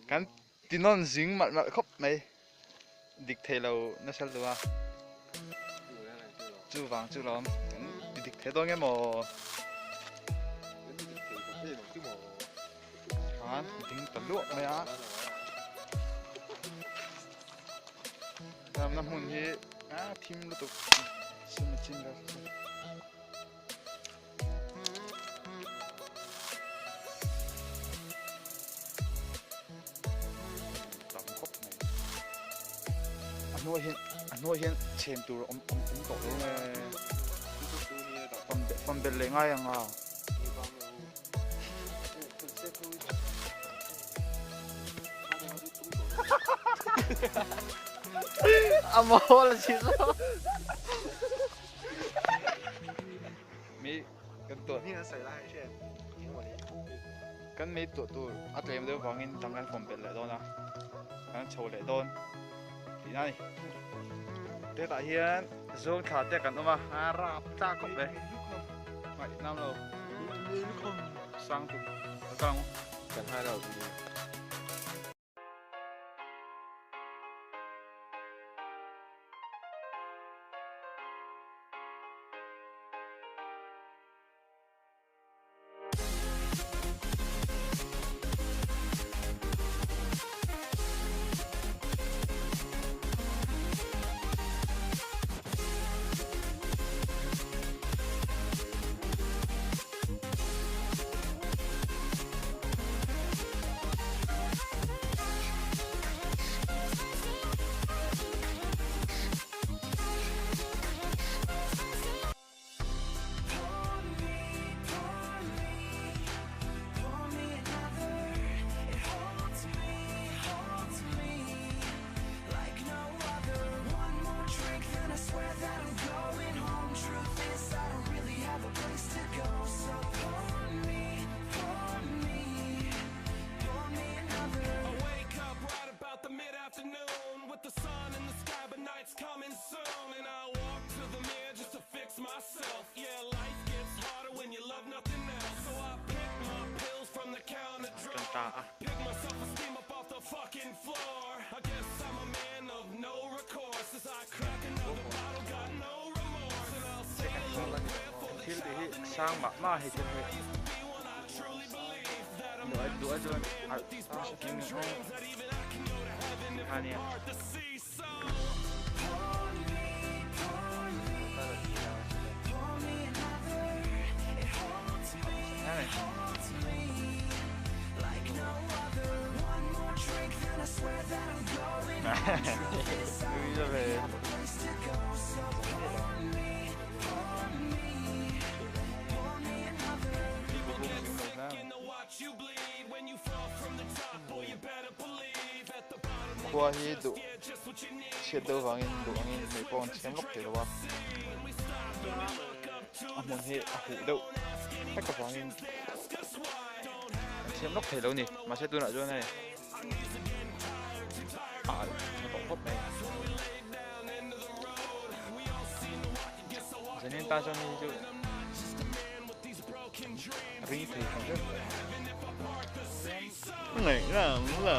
Kan tinawn zing malh malh khawp mai. Dik thei lo nasa lutuk a. Chuvang chu lawm kan ti dik thei dawn nge maw? Khan ding ta luah mai a. Ramna hmun hi a thim lutuk sum a chin vel chu. Tam khawp mai. A hnuai hian a hnuai hian chhem tur awm awm awm tawh lo nge. Fam belh leh ngai ang a. A mawl a si zo. Mi kan tuah kan mei tuah tur a tlem deuh vangin dang kan fawm belh leh dawn a kan chho leh dawn tihna a ni. Hetah hian zawng thla te kan awm a a rap tlak khawp e ngaihnam lo sang tuk a kang. Kan hai lo. Kan ta a. Thil tih hi sang mah mah hei thil hi duh duh a chuan alh nasa thei mai ang tih kha nia. Khua hi duh chhiat deuh vangin duh angin mei pawh an chhem lawk thei lo a, a hmun hi a huh deuh hlek avangin an chhem lawk thei lo a ni mahse tunah chuan hei a alh tha tawh khawp mai. Zanin tan chuan hei chu ring thei hran hran. Ngaih lam la.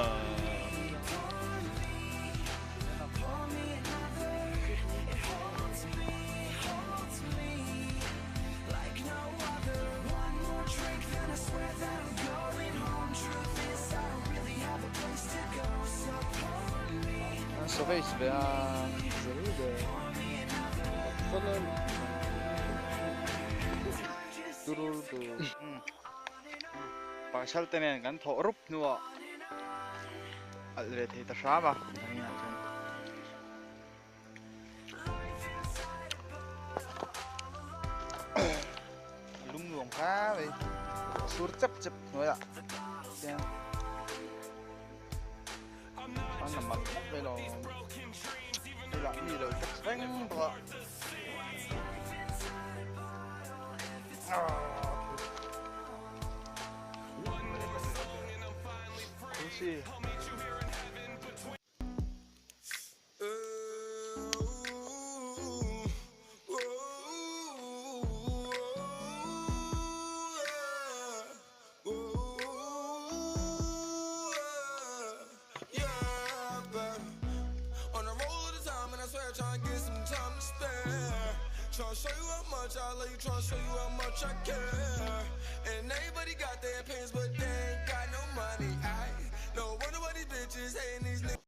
Sawei ve a. Pasal te nen kan thawh rup hnuah alh ve thei ta hram a zaninah chuan. Lung nuam kha mai sur chep chep hnuaiah chuan a na mak khawp mai lo hei lah mi lo text reng bawk a. swear, tryna get some time to spare. Tryna show you how much I love you, tryna show you how much I care. And everybody got their opinions, but they ain't got no money. I no wonder why these bitches hating.